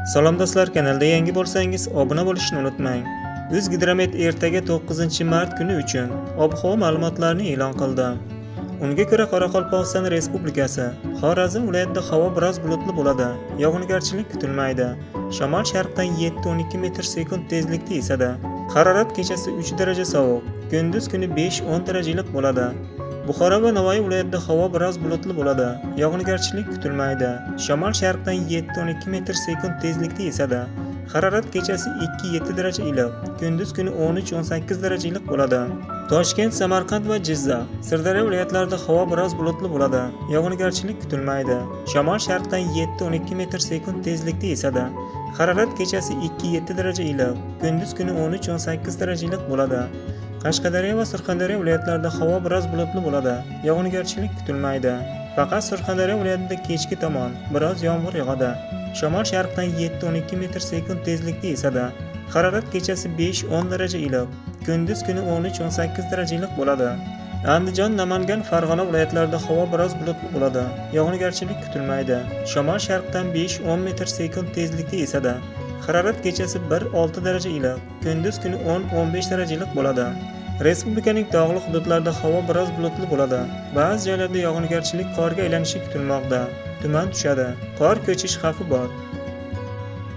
Salom do'stlar, kanalda yangi bo'lsangiz obuna bo'lishni unutmang. O'zgidromet ertaga 9-mart kuni uchun ob-havo ma'lumotlarini e'lon qildi. Unga ko'ra Qoraqalpog'iston Respublikasi, Xorazm viloyatida havo biroz bulutli bo'ladi. Yog'ingarchilik kutilmaydi. Shamol sharqdan 7-12 metr sekund tezlikda esadi. Harorat kechasi 3 daraja sovuq, kunduz kuni 5-10 daraja iliq bo'ladi. Buxoro va Navoiy viloyatida havo biroz bulutli bo'ladi. Yog'ingarchilik kutilmaydi. Shamol sharqdan 7-12 metr sekund tezlikda esadi. Harorat kechasi 2-7 daraja iliq, kunduz kuni 13-18 daraja iliq bo'ladi. Toshkent, Samarqand va Jizzax, Sirdaryo viloyatlarida havo biroz bulutli bo'ladi. Yog'ingarchilik kutilmaydi. Shamol sharqdan 7-12 metr sekund tezlikda esadi. Harorat kechasi 2-7 daraja iliq, kunduz kuni 13-18 daraja iliq bo'ladi. Qashqadaryo va Surxondaryo viloyatlarida havo biroz bulutli bo'ladi. Yog'ingarchilik kutilmaydi. Faqat Surxondaryo viloyatida kechki tomon biroz yomg'ir yog'adi. Shamol sharqdan 7-12 metr sekund tezlikda esadi. Harorat kechasi 5-10 daraja iliq, kunduz kuni 13-18 daraja iliq bo'ladi. Andijon, Namangan, Farg'ona viloyatlarida havo biroz bulutli bo'ladi. Yog'ingarchilik kutilmaydi. Shamol sharqdan 5-10 metr sekund tezlikda esadi. Harorat kechasi 1-6 daraja iliq, kunduz kuni 10-15 daraja iliq bo'ladi. Respublikaning tog'li hududlarida havo biroz bulutli bo'ladi. Ba'zi joylarda yog'ingarchilik qorga aylanishi kutilmoqda. Tuman tushadi. Qor ko'chish xavfi bor.